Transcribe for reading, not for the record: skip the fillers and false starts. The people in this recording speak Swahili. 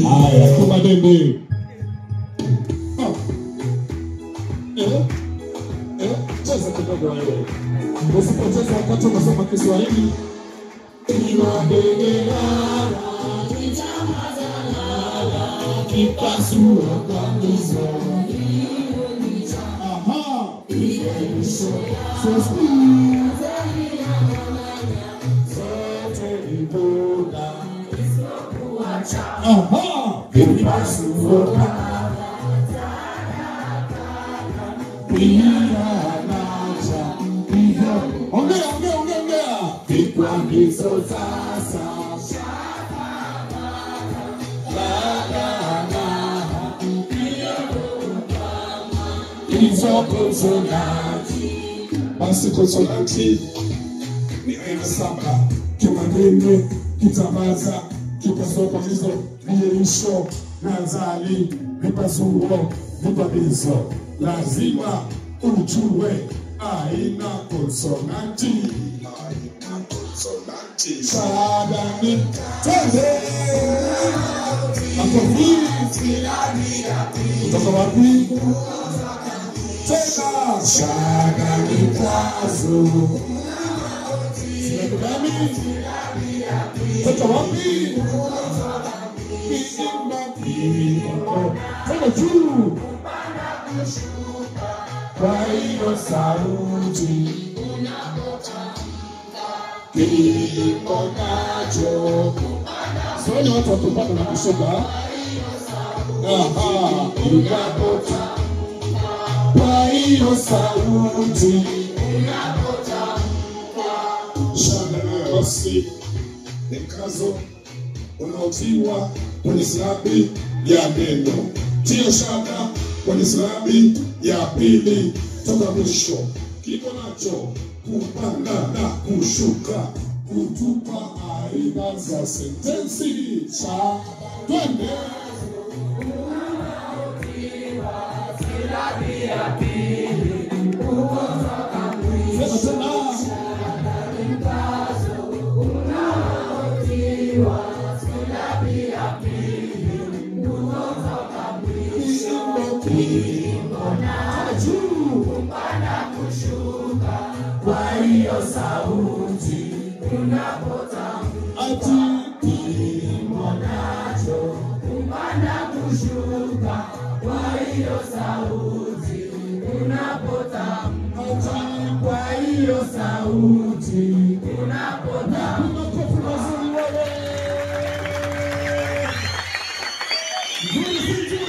Haya, kuma dende. Cheza kidogo wewe. Usipocheza wakati unasoma Kiswahili. Aha. Aha. Ongea, ongea, ongea, ongea. Vikwazo sasa. Hizo konsonanti. Basi konsonanti ni aina saba: kimanene, kitambaza, kipasuo, viyeisho, nazali, vipasuo, vipabizo. Lazima ujue aina konsonanti. Aina konsonanti. Shadani, twende. Makofi. Kutoka wapi? Tena. Shaka ni kazo. Sinakubali. Kutoka wapi? Tena juu. Kwa hiyo sauti kimonacho. Sioni watu wakipanda na kushuka. Aha, unapotamka. Kwa hiyo sauti unapotamka. Shada na basi ni mkazo unaotiwa kwenye silabi ya neno. Tio shada kwenye silabi ya pili toka mwisho. Kimonacho kupanda na kushuka, kutupa aina za sentensi. Cha twende. Sema tena. Kwa hiyo sauti unapotamka. Ati kimonacho kupanda kushuka. Kwa hiyo sauti unapotamka. Kwa hiyo sauti unapotamka. Makofi mazuri wewe. Nzuri si nzuri?